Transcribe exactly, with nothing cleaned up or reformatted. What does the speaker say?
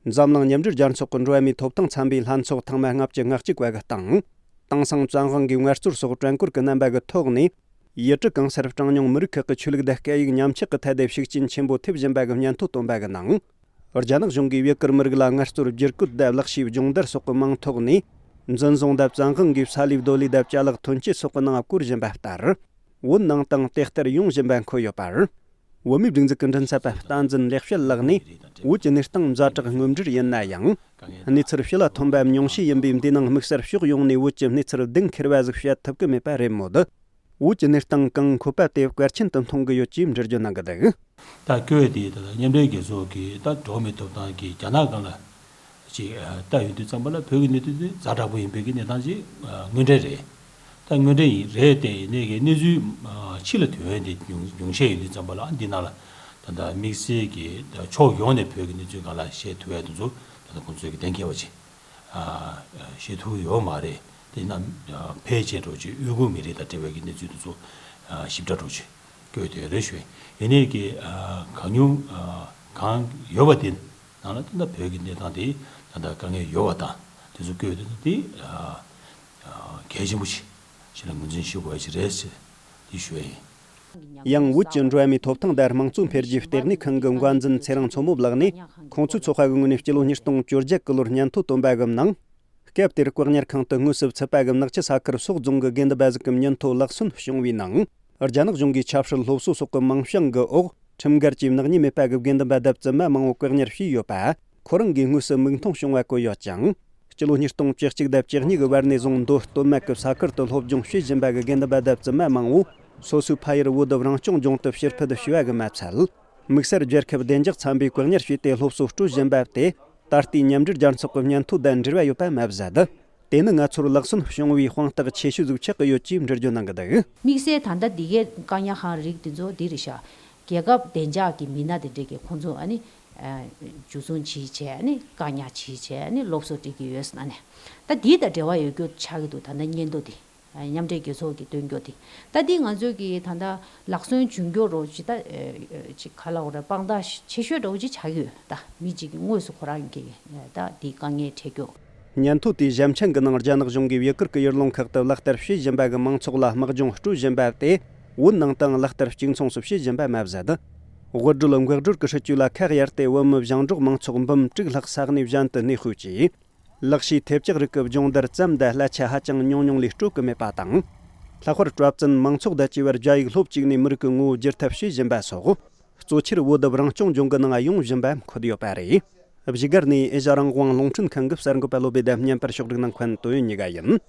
འཛམ་གླིང་མཉམ་འབྲེལ་རྒྱལ་ཚོགས་ཀྱི་འགྲོ་བ་མིའི་ཐོབ་ཐང་ཚན་པའི་ལྷན་ཚོགས་ཐེངས་མ་ལྔ་བཅུ་ང་གཅིག་པ་གི་སྟེང་། དེང་སང་བཙན་དབང་གིས་ངལ་རྩོལ་སོགས་བྲན་བཀོལ་གྱི་རྣམ་པ་གི་ཐོག་ནས་ཡུལ་གྲུ་གང་སར་གྲངས་ཉུང་མི་རིགས་ཁག་གི་ཆོས་ལུགས་དང་སྐད་ཡིག་ཉམས་ཆག་གི་ཐད་དེ་ཤུགས་རྐྱེན་ཆེན་པོ་ཐེབས་བཞིན་པ་གི་སྙན་ཐོ་བཏོན་པ་གི་ནང་། རྒྱ་ནག་གཞུང་གིས་ཡུ་གུར་མི་རིགས་ལ་ངལ་རྩོལ་བསྒྱུར་བཀོད་དང་ལག་ཤེས་སྦྱོང་བརྡར་སོགས་ཀྱི་མིང་ཐོག་ནས། འཛིན་བཟུང་དང་བཙན་དབང་གིས་ཕྱྭ་ལེབ་རྡོ་ལེབ་དང་ཅ་ལག་ཐོན་སྐྱེད་སོགས་ཀྱི་ནང་བཀོལ་བཞིན་པ་ལྟར། བོད་ནང་དུའང་དེ་ལྟར་ཡོང་བཞིན་པ་འཁོད་ཡོད་པར། བོད་མིའི་སྒྲིག་འཛུགས་ཀྱི་མགྲིན་ཚབ་པ་བསྟན་འཛིན་ལེགས་བཤད་ལགས་ནས། བོད་ཀྱི་གནས་སྟངས་ཛ་དྲག་མངོན་འགྱུར་ཡིན་ན་ཡང་། གནས་ཚུལ་ཕྱི་ལ་ཐོན་པ་ཉུང་ཤས་ཡིན་པས། འདིའི་ནང་དམིགས་བསལ་ཕྱོགས་ཡོངས་ནས་བོད་ཀྱི་གནས་ཚུལ་གདེང་འཁེལ་བ་ཟིག་བཤད་ཐུབ་ཀྱི་མེད་པ་རེད་མོད། བོད་ཀྱི་གནས་སྟངས་གང་འཁོད་པ་དེ་གལ་ཆེན་དུ་མཐོང་གི་ཡོད་ཅེས་འགྲེལ་བརྗོད་གནང་གི་འདུག། ད་བཀོད་དེ་ད་ལྟ་མཉམ་འབྲེལ་རྒྱལ་ཚོགས་ཀྱི་ད་འགྲོ་བ་མིའི་ཐོབ་ཐང་གི་རྒྱ་ནག་སྒང་ལ་ཅིག་ལྟ་ཡོང་དུས་ཙམ་པ་ལ། བོད་ཀྱི་གནས་སྟངས་དེ་ཛ་དྲག་པོ་ཡིན་པའི་གི་གནས་སྟངས་ཅིག་དངོས་འབྲེལ་རེད། ད་དངོས་འབྲེལ་ཡིན་རེད་དེ། ཡིན་ནའི་གི་གནས་ཚུལ་ཕྱི་ལ་ཐོན་དེ་ཉུང་ཉུང་ཤས་ཡོད་དུས་ཙམ་པ་ལ། འདི་ནང་ལ་ད་ལྟ་དམིགས་བསལ་གྱི་ད་ཕྱོགས་ཡོངས་ནས་བོད་ཀྱི་གནས་ཚུལ་སྒང་ལ་བཤད་ཐུབ་ཡ་དེ་ཚོ་ད་ལྟ་ཁོང་ཚོས་གི་གཏན་འཁེལ་བ་ཅིག་བཤད་ཐུབ་ཡོད་མ་རེད། དེ་ཡིན་ན་ཕལ་ཆེར་འགྲོ་ཆེ་ཨུ་གུར་མི་རིགས་དང་འབྲེལ་བའི་གི་གནས་ཚུལ་དེ་ཚོ་ཞིབ་ཕྲ་འགྲོ་ཆེ་བཀོད་དེ་རེད་ཞུ། ཡིན་ནའི་གི་གང་ཉུང་གང་ཡོད་པ་དེ་ནང་ལ་ད་ལྟ་བོད་ཀྱི་གནས་སྟངས་དེ་ད་ལྟ་དཀའ་ངལ་ཡོད་པ་དང་དེ་ཚོ་བཀོད་དེ་དེ་གལ་ཆེན་པོ་ཞིག་ཞིག་ལ་ངོས་འཛིན་ཞུ་དགོས་ཡ་ཞིག་རེད་ཟེར་དེ་ཞུ་ཡ་ཡིན། ཡང་བོད་ཀྱི་འགྲོ་བ་མིའི་ཐོབ་ཐང་དང་དམངས་གཙོ་འཕེལ་རྒྱས་ལྟེ་གནས་ཁང་གི་འགན་འཛིན་ཚེ་རིང་མཚོ་མོ་ལགས་ནས། ཁོང་ཚོའི་ཚོགས་པ་གི་ངོས་ནས་སྤྱི་ལོ་ཉིས་སྟོང་བཅོ་བརྒྱད་གི་ལོར་སྙན་ཐོ་བཏོན་པ་གི་ནང་། སྐབས་དེར་བཀག་ཉར་ཁང་དུ་དངོས་སུ་ཚུད་པ་གི་ནག་ཆུ་ས་ཁུལ་སོག་རྫོང་གི་དགེ་འདུན་པ་ཟིག་གི་སྙན་ཐོ་ལག་སོན་བྱུང་བའི་ནང་། རྒྱ་ནག་གཞུང་གིས་ཆབ་སྲིད་སློབ་གསོ་སོགས་ཀྱི་མིང་བྱང་གི་འོག་ཁྲིམས་འགལ་གྱིས་ནག་ཉེས་མེད་པ་གི་དགེ་འདུན་པ་ལྡབ་ཙམ་མ་མང་བོ་བཀག་ཉར་བྱས་ཡོད་པ། ཁོ་རང་གིས་དངོས་སུ་མིག་མཐོང་བྱུང་བ་བཀོད་ཡོད་ཅིང་། སྤྱི་ལོ་ཉིས་སྟོང་བཅུ་གཅིག་དང་བཅུ་གཉིས་གི་བར་ནས་བཟུང་མདོ་སྟོད་སྨད་ཀྱི་ས་ཁུལ་དུ་སློབ་སྦྱོང་བྱེད་བཞིན་པ་གི་དགེ་འདུན་པ་ལྡབ་ཙམ་མ་མང་བོ་སོ་སོའི་ཕ་ཡུལ་བོད་དུ་རང་སྐྱོང་ལྗོངས་དུ་ཕྱིར་ཕུད་བྱས་པ་གི་མ་ཚད། དམིགས་བསལ་རྒྱལ་ཁབ་བདེ་འཇགས་ཚན་པས་བཀག་ཉར་བྱས་ཏེ་སློབ་གསོ་སྤྲོད་བཞིན་པ་དེ། ད་ལྟའི་མཉམ་འབྲེལ་རྒྱལ་ཚོགས་ཀྱི་སྙན་ཐོ་དང་འབྲེལ་བ་ཡོད་པ་མ་ཟད། དེ་ནི་ང་ཚོར་ལག་སོན་བྱུང་བའི་དཔང་རྟགས་ཆེ་ཤོས་ཟིག་ཆགས་ཀྱི་ཡོད་ཅེས་འགྲེལ་བརྗོད་གནང་གི་འདུག། དམིགས་བསལ་ད་ལྟ་འདི་གའི་བཀག་ཉར་ཁང་རིགས་དེ་ཚོ་འདི་རེད་ཤག། རྒྱལ་ཁབ་བདེ་འཇགས་ཀྱི་མི་སྣ་དེ་འདྲས་ཀྱིས་ཁོང་ཚོ་ཨ་ནི་འཇུ་བཟུང་བྱས་བྱས། ཨ་ནི་བཀག་ཉར་བྱས་བྱས། ཨ་ནི་སློབ་གསོ་སྤྲད་ཀྱི་ཡོད་ཟེར་ན་ནས། ད་འདི་དང་འབྲེལ་བ་ཡོད་རྒྱུ་ཆགས་ཀྱི་འདུག། ད་ལྟ་སྙན་ཐོ་འདི། མཉམ་འབྲེལ་རྒྱལ་ཚོགས་ཀྱིས་བཏོན་རྒྱུ་དེ། ད་འདི་ང་ཚོས་ཀྱི་ད་ལྟ་ལག་སོན་བྱུང་རྒྱུ་རོ་ཅི་ད། ཅི་ག་ལ་འོ་ར་དཔང་རྟགས་ཆེ་ཤོས་འདྲ་བོ་ཅིག་ཆགས་ཀྱི་ཡོད། ད་མི་གཅིག་གིས་དངོས་སུ་ཁོ་རང་གིས་ད་འདི་དཀའ་ངལ་འཕྲད་རྒྱུ། སྙན་ཐོ་དེའི་ཞབས་མཆན་གྱི་ནང་རྒྱ་ནག་གཞུང་གིས་ཡུ་གུར་གྱི་ཡུལ་ལུང་ཁག་ཏུ་ལག་བསྟར་བྱེད་བཞིན་པ་གི་མང་ཚོགས་ལ་དམག་སྦྱོང་སྤྲོད་བཞིན་པ་དེ། བོད་ནང་དུའང་ལག་བསྟར་གཅིག་མཚུངས་སུ་བྱེད་བཞིན་པ་མ་ཟད། དབུལ་སྒྲོལ་འགག་སྒྲོལ་གྱི་སྲིད་ཇུས་ལ་ཁ་གཡར་ཏེ། བོད་མི་ཞིང་འབྲོག་མང་ཚོགས་འབུམ་དྲུག་ལྷག་ས་གནས་གཞན་དུ་གནས་སྤོས་ཀྱིས། ལག་ཤེས་ཐེབས་ལྕག་རིགས་ཀྱི་སྦྱོང་བརྡར་ཙམ་དང་གླ་ཆ་ཧ་ཅང་ཉུང་ཉུང་ལས་སྤྲོད་ཀྱི་མེད་པ་དང་། ལྷག་པར་གྲྭ་བཙུན་མང་ཚོགས་དང་བཅས་པར་རྒྱ་ཡིག་སློབ་བཅུག་ནས་མི་རིགས་ཀྱི་ངོ་བོ་བསྒྱུར་ཐབས་བྱེད་བཞིན་པ་སོགས། གཙོ་ཆེར་བོད་དུ་རང་སྐྱོང་ལྗོངས་ཀྱི་ནང་ཡོང་བཞིན་པ་འཁོད་ཡོད་པ་རེད། བཞུགས་སྒར་ནས་ཨེ་ཤ་རང་དབང་རླུང་འཕྲིན་ཁང་གི་གསར་འགོད་པ་བློ་བྷེ་དང་བརྙན་པར་ཕྱོགས་སྒྲིག་གནང་མཁན་དོན་ཡོད་གཉིས་ཀ་ཡིན།